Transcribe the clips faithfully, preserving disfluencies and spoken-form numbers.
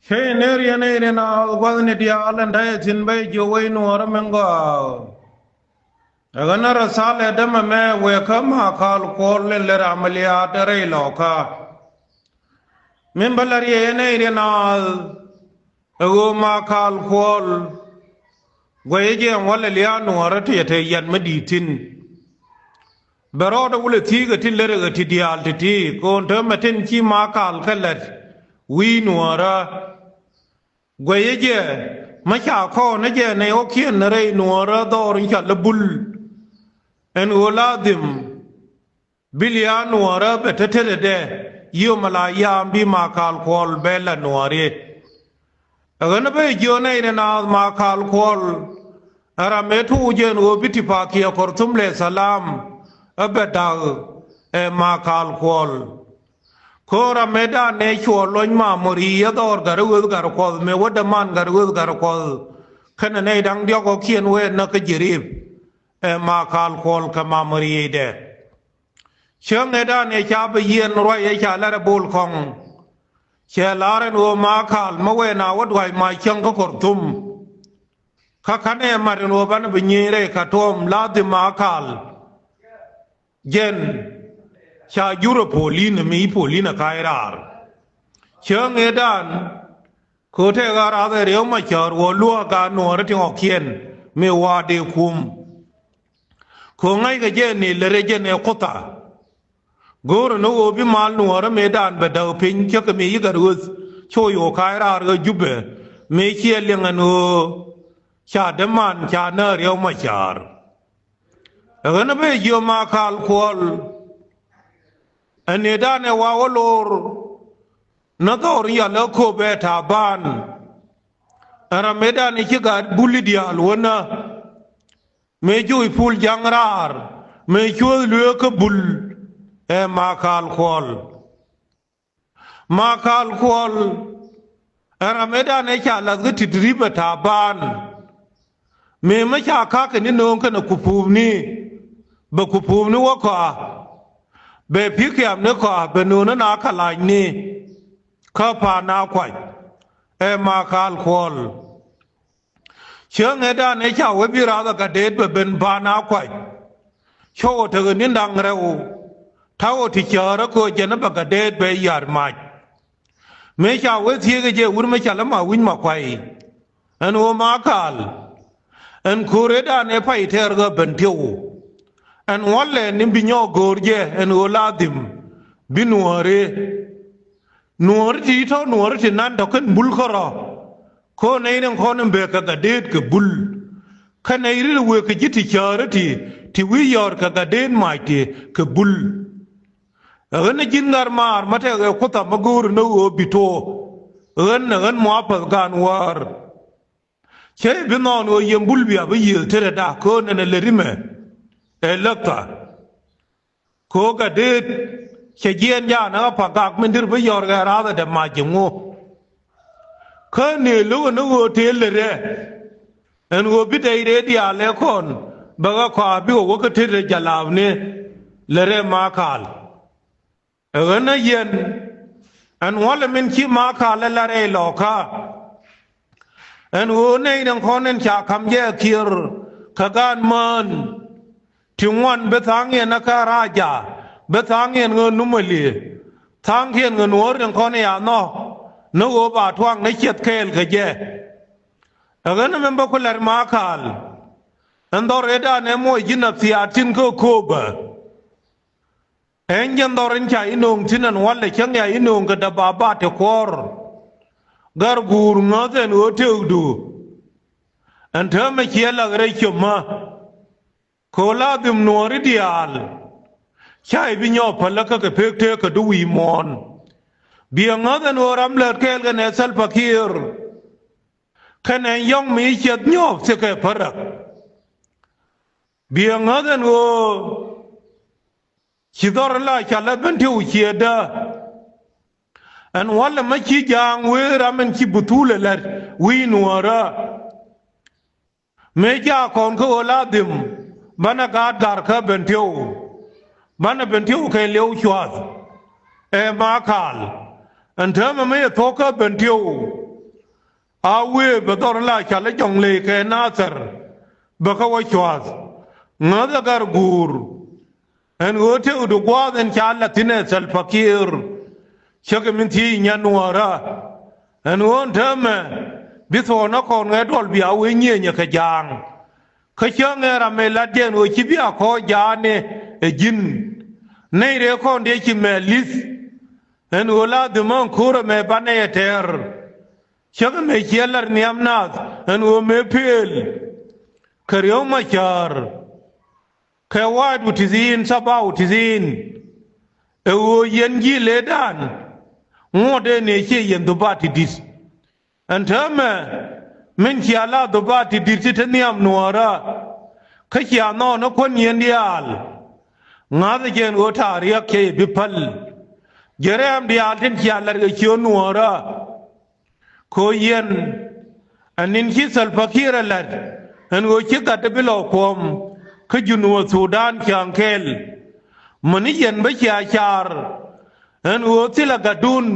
Cä yɛ ner yɛn ɛ rin a gua̱thni diaal ɛn ta̱yɛ thi̱n bä jiök wec nuɔɔrä min gɔaa. Ɛ ɣän a rɔ thalɛ dämɛ mɛ wëë kä Makal Kuɔl in lɛ ram mi liaat rɛy lɔkä. Min bä la̱r yɛ yɛn ɛ rin a ɛ ɣöö Makal Kuɔl guɛcä jɛ ɛn wälɛ liaat nuɔɔrä ti ɛ te yɛn mi di̱i̱t thi̱n. Bɛ rɔɔdɛ wulɛ thi̱i̱kɛ tin lät ɛ ɣä ti diaal ti̱ti̱ ko̱n te mɛ tin ci Makal kɛ lät wi̱i̱ nuɔɔrä. Guɛcä jɛ mä ca kɔɔnä jɛ nɛy ɣɔ̱kiɛn rɛy nuɔɔrä dhɔr in ca lä bul. Ɛn ɣöö la dhim bi liaat nuɔɔrä bɛ te tetdɛ yiëë mɛ la yaam bi Makal Kuɔl bɛ la nuɔɔri. Ɛ ɣän ɛ bä jiök nɛy ni naath Makal Kuɔl. Ɛ ram mëë tuuk jɛ ɛn ɣöö bi ti pakiɛ Kɔrthum lɛ thalam. Ɛ bɛ da̱k ɛ Makal Kuɔl. Ko̱n ram mëë da̱a̱n nɛ cuɔ luɔ̱ny mamori ɛ dhɔr gat ɛ ɣöth gat kuɔth mëë wä däman gat ɛ ɣöth gat kuɔth. Kɛnɛ nɛy da̱ŋ diɔ̱k ɣɔ̱kiɛn wee näk kä ji̱ rip. Ɛ Makal Kuɔl kɛ mamori dɛ. Cäŋ ëëdan ëë ca bi yiɛn ruac ëë ca lar ɛ bol kɔŋ. Cɛ lar ɛn ɣöö Makal mä wëë na wä duac mac cäŋ kä Kɔrthum. Kä känɛ mat ɛn ɣöö banɛ bi nyieny rɛy Katuɔm la dhim Makal. Jɛn ca jur ɛ polin ɛ mi polin ɛ ka̱c raar. Cäŋ ëëdan Kɛ ɣöö tëë ɣa̱r athɛ riɛw ma cäär wä luäk a nuɔɔri ti ŋɔkiɛn mi wa̱a̱ dee kum. Kɛ ɣöö ŋäckɛ jɛ ni lät rɛ jɛn ɛ kutha. Go̱o̱rä ni ɣöö bi mal nuɔɔri mëëdan bɛ däk piny cä kɛ mi yi̱ gat ɣöth. Cu yo̱o̱ ka̱a̱c raar ɣä Jubɛ mëë ciɛ liɛŋ ɛn ɣöö ca däman ca näk riɛw ma cäär. Ɛ ɣän ɛ ben jiök Makal Kuɔl. Ɛ nëëdan ɛ wa wä lo̱r. Ni dhɔr yal ɛ köp ɛ Taban. Ɛ ram mëëdan ɛ ci gat buli diaal wänä. Mëë juuc pul ja̱ŋ raar mëë cuäth lueek kä bul. Ɛ Makal Kuɔl. Makal Kuɔl. Ɛ ram mëëdan ɛ ca lath kä ti drip ɛ Taban. Mëë mä ca ka̱kɛ ni nööŋ kɛnɛ kupuupni. Bɛ kupuupni wä kɔa. Bɛ pi̱kiamni kɔa bɛ nööŋni na kɛ lacni. Kä pa̱a̱n na kuac. Ɛ Makal Kuɔl. Cäŋ ëëdan ëë ca wee bi rath ɛ Gatdet bɛ ben pa̱a̱n na kuac. Cä ɣöö tekɛ ni̱n da̱ŋ rɛw. Ta̱wä ti cäärä köö jɛn ɛ bɛ Gatdet bɛ ya̱r mac. Mëë ca wee thiëëkɛ jɛ wur mi ca lä ma wi̱c ma kuay. Ɛn ɣöö Makal. Ɛn ko̱rëëdan ëë pay tɛɛr ɣä Bentiu. Ɛn wälɛ ni bi nyɔɔk go̱o̱r jɛ ɛn ɣöö la dhim. Bi nuɔ̱ɔ̱ri. Nuɔ̱ɔ̱ri ti tɔ̱ nuɔ̱ɔ̱ri ti nan tɔ̱ kɛn bul kärɔ̱. Ko̱ nɛy ni kɔn in bek kɛ Gatdet kɛ bul. Kä nɛy ri wëë kɛ ji̱ ti cäärä ti ti wi̱i̱ yɔ̱ɔ̱r kɛ Gatdet mac ti kɛ bul. Ɛ ɣän ɛ ji̱n ŋa̱r maar mä tɛk ɛ kutha mä go̱o̱ri ni ɣöö bi to̱o̱. Ɣän ɛ ɣän muapäth gaan wäär. Cä i̱ bi nhɔɔn ɣöö yɛn bul bia bi yiëëth tetdɛ da̱k köön ɛn ɛ lät imɛ. Ɛ läktha. Kɛ ɣöö Gatdet cɛ jiɛɛn jaanä ɣä pa̱ gak min dër bi yɔ̱r ɣɛ rathɛ dɛ mac ji̱ ŋu. Kä nëë lo̱kɛ ni ɣöö tëë lät rɛ. Ɛn ɣöö bi dɛy rɛɛ diaal ɛ kɔn bɛ ɣä kɔaa bikɛ wä kä tetdɛ jalapni. Lät rɛ Makal. Ɛ ɣän ɛ yɛn. Ɛn wälɛ min ci Makal ɛ la rɛy lɔkä. Ɛn ɣöö nɛy ni kɔn in ca ka̱m jɛ ɛ kiɛr kɛ gaan mään. Ti ŋuan bi tha̱a̱ŋ yɛn ɛ kä raja bi tha̱a̱ŋ yɛn ɣä numä liee. Tha̱a̱ŋkiɛn ɣä nuɔ̱ɔ̱r ni kɔn in ya nhɔk ni ɣöö ba tuaŋ ni ciɛth kɛɛl kɛ jɛ. Ɛ ɣän ɛ min bä ku la̱r Makal. Ɛn dhɔr ëëdan ɛ moc ji̱ nath thiaat tin kä kööbä. Ɛn jɛn dhɔr in ca inööŋ thi̱n ɛn wälɛ cäŋ ya inööŋ kɛ däbabat ti kuɔ̱r. Gär guur ŋäth ɛn ɣöö tëëkdu. Ɛn täämɛ ciɛ lak rɛy cömä. Kɛ ɣöö la dhim nuɔ̱ɔ̱ri diaal. Ca i̱ bi nyɔɔk päl kä kɛ pek tëëk kɛ du wi̱i̱ muɔ̱ɔ̱n. Biɛ ŋäth ɛn ɣöö ram lät kɛɛl kɛnɛ Thalpa Kiir. Kɛnɛ yɔ̱ŋ mi ciɛth nyɔɔk thikɛ päräk. Biɛ ŋäth ɛn ɣöö ci dhɔr la ca lɛ Bentiu ciëtdä. Ɛn wälɛ mä ci ja̱a̱ŋ wee ram ɛn ci buthulɛ lät wi̱i̱ nuɔ̱ɔ̱rä. Mëë jaak kɔn kä ɣöö la dhim banɛ gaat ga̱r kä Bentiu. Banɛ Bentiu kɛ liɛw cuath. Ɛ Makal. Ɛn täämɛ mi yɛ thuɔ̱k kä Bentiu. A wëë bɛ dhɔr la cal i̱ jɔ̱ŋ ley kɛ Nathɛr bɛ kä wä cua̱th. Ŋäth ɛ gar guur ɛn ɣöö tëëkdu gua̱a̱th ɛn ca la̱th thi̱n ɛ Salva Kiir. Cäkɛ min thiec nyan nuɔ̱ɔ̱rä ɛn ɣöö ɛn täämɛ bi thuɔ̱ɔ̱nä kɔn ŋɛ duɔl bia wee nyieenyɛ kɛ ja̱a̱ŋ. Kä cäŋ ɛ ram ëë latdiɛn ɣöö ci bia kɔɔc ja̱a̱ni ɛ ji̱n. Nɛy rɛɛ kɔn dee ci mɛ li̱th ɛn ɣöö la dhimä ɛn ko̱r ɛmɛ banɛ yɛ tɛɛr. Cäkɛ mëë ciɛ lar nhiam nath ɛn ɣöö mëë pëël kɛ Riek Machar kɛ wa̱a̱du ti thi̱n thabaw ti thi̱n. Ɛ ɣöö yɛn ji̱ leedan ŋuɔ̱t ëë nëë ciɛ yɛn dhubat ti di̱t. Ɛn täämɛ min cia la dhubat ti di̱t ti te nhiam nuɔ̱ɔ̱rä. Kä cia nhɔɔn ɛ kuän yɛn diaal. Ŋa̱thä jɛ ɛn ɣöö ta̱a̱ riäk cɛ yɛ bi päl. Jɛ rɛɛm diaal tin cia lar kɛ ciöön nuɔ̱ɔ̱rä. Kɛ ɣöö yɛn ɛ ni̱n ci Salva Kiir ɛ la̱t ɛn ɣöö ci gat ɛ bi lɔ kuɔ̱m kä Junub Thudan cäŋ kɛl. Mäni yɛn bä cia car ɛn ɣöö thilɛ gatdun.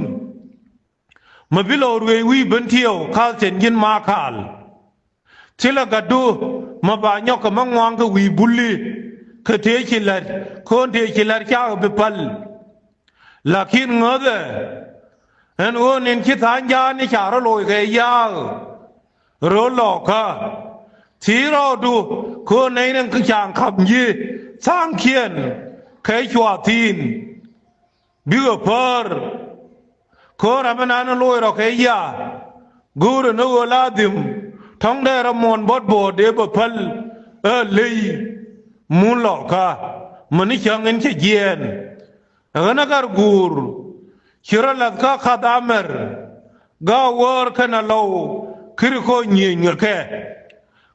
Mä bi lɔ ruëëc wi̱i̱ Bentiu Kathɛn ji̱n Makal. Thilɛ gatdu mä ba nyɔk kɛ mä ŋua̱a̱ŋ kɛ wi̱i̱ Buli. Kɛ tëë ci la̱t ko̱n tëë ci la̱t cakɛ bi päl. Lakin ŋäthɛ ɛn ɣöö ni̱n ci tha̱a̱ŋ ja̱a̱n i̱ ca rɔ loc kɛ ya̱a̱k. Röö lɔkä thi̱i̱ rɔɔdu ko̱n nɛy rin kä ca̱a̱ŋ ka̱m ji̱ tha̱a̱ŋkiɛn kɛ cua thi̱i̱n. Bikɛ päär. Ko̱r ram ɛnan loc rɔ kɛ ya. Go̱o̱rɛ ni ɣöö la dhim tɔ̱ŋ dee rɔ muɔ̱ɔ̱n buɔ̱t buɔ̱ɔ̱t dee bɛ päl. Ɛ ley mun lɔkä mäni cäŋ in cɛ jiɛɛn. Ɛ ɣän ɛ gar guur ci rɔ la̱th kä kath amɛr. Ga̱a̱ wäär kɛn a lɔw kiri kɔ nyieny ŋäkɛ.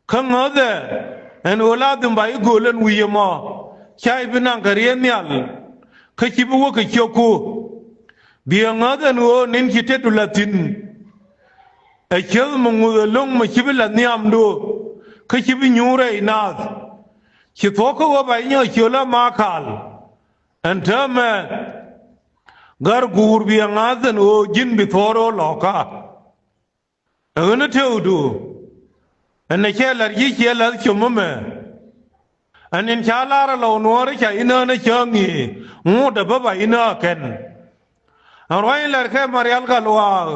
Kä ŋäthɛ ɛn ɣöö la dhim ba i̱ gööl ɛn wi̱i̱ ɛmɔ ca i̱ bi naŋ kɛ riee nhial. Kä ci bi wä kɛ ciökku. Biɛ ŋäth ɛn ɣöö ni̱n ci tetdu la thi̱n. Ɛ cieth mi ŋuth ɛlɔ̱ŋ mi ci bi la nhiamdu. Kä ci bi nyuur rɛy naath. Ci thuɔ̱k kä wä ba i̱ nyɔk ciöl a Makal. Ɛn täämɛ gar guur biɛ ŋa̱th ɛn ɣöö ji̱n bi thuɔ̱ɔ̱r ɣöö lɔ̱kä. Ɛ ɣän ɛ tëëkdu ɛn ɛ cɛ la̱r ji̱ ciɛ la̱th com ɛmɛ. Ɛn in ca lar ɛ lɔw nuɔ̱ɔ̱ri ca inään ɛ cäŋ i̱ ŋot ɛ bä ba inää kɛn. Ɛn ruac in la̱r kɛ Marial Gatluak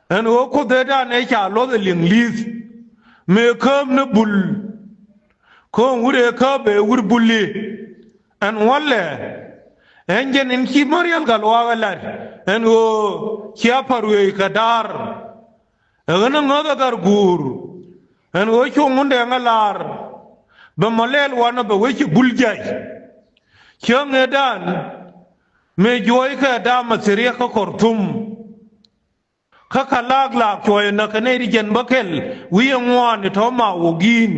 ɛn ɣöö kuoth ëëdan ëë ca luɔth ɛ liŋ li̱th mëë kääp ni Bul. Ko̱o̱ŋ wut ëë kääp ëë wut Buli. Ɛn wälɛ ɛn jɛn in ci Marial Gatluak ɛ la̱t ɛn ɣöö cia pa̱r wëë kɛ da̱r. Ɛ ɣän ɛ ŋäth ɛ gar guur ɛn ɣöö cuɔ̱ŋ wundɛ ŋä laar. Bɛ mɔ lɛɛl wanɔ bɛ wec ci Bul jac. Cäŋ ëëdan mëë juɔ̱ɔ̱ckɛ da̱a̱m ɛ thiriɛk kä Kɔrthum. Kä ka laak laak cuɔyɛ näk kɛ nɛy ti jiɛn bä kɛl wi̱i̱ ɛ ŋuan i̱ tɔ̱ ma wok yi̱n.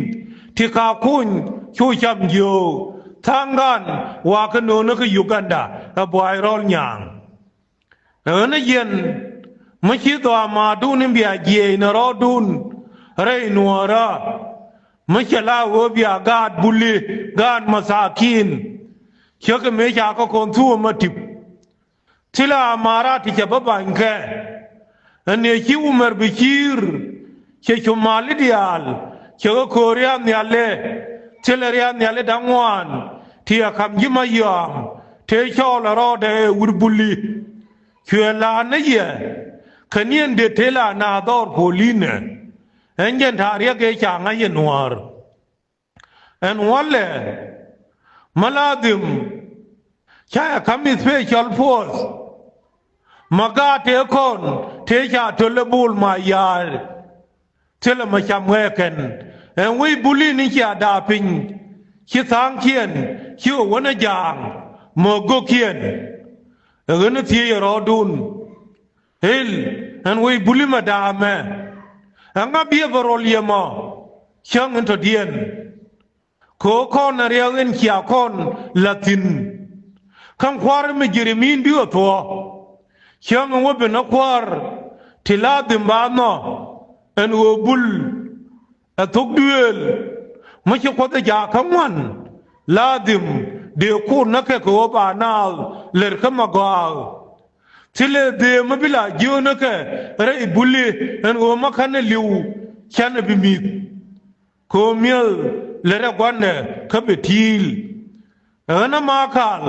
Ti ka kuny cu cam jiöök tha̱a̱ŋdan wakä nööni kä Uganda. Ɛ buay rɔl nyaaŋ ɛ ɣän ɛ jiɛn. Mi ci dhɔaamaadun in bia jiɛɛc ni rɔɔdun rɛy nuɔ̱ɔ̱rä. Mi cɛ la ɣöö bia gaat Buli, gaat mathakin. Cä kɛ mëë ca kä kɔn thuɔ̱ɔ̱m a tip. Thilɛ amarat ti cɛ bä banykɛ. Ɛn ëë ci Umɛr Bɛcir cɛ cu mali diaal cɛ kɛ köör ria̱a̱n nhiali. Thilɛ ria̱a̱n nhiali da̱ŋ ŋuan ti ɛ ka̱m ji̱ ma yɔaam tëë cɔɔl ɛ rɔɔdɛ ɛ wur Buli. Cuɛ la̱a̱n ni yɛ kɛ niɛn det tëë la naath dhɔr puɔ̱linɛ. Ɛn jɛn ta̱a̱ riɛk ëë ca ŋa̱c yɛ nuäär. Ɛn wälɛ mä la dhim ca yɛ ka̱m i̱ special force. Mä gaat tëë kɔn tëë ca töl ɛ bul ma ya̱a̱. Thilɛ mä cam ɣɛɛ kɛn ɛn wec Buli ni cia da̱a̱ piny. Ci tha̱a̱ŋkiɛn ci ɣä wänä ja̱a̱ŋ mä go̱kiɛn. Ɛ ɣän ɛ thiec ɛ rɔɔdun. Ëël ɛn wec Buli mɛ da̱a̱mɛ. Ɛŋa biɛ bɛ rol yɛ mɔ cäŋ in tɔ̱diɛn. Kɛ ɣöö kɔn ɛ riɛk in cia kɔn la̱th thi̱n. Kä kua̱r mi ji̱ ri̱m in bi ɣä thuɔ̱ɔ̱. Cäŋ in wä ben ɛ kua̱r ti la dhim ba nhɔ ɛn ɣöö Bul. Ɛ thok duëël mi ci Kuoth ɛ jaak kä ŋuan la dhim dee kur näkɛ kɛ ɣöö ba naath lɛr kä ma gɔaa. Thilɛ dhëë mi bi la jiöönä kɛ rɛy buli ɛn ɣöö ma ka̱n ɛ li̱w. Canɛ bi mi̱th kɛ ɣöö mi̱eth lɛ rɛ gua̱ndɛ kä bɛ ti̱i̱l. Ɣän ama kaal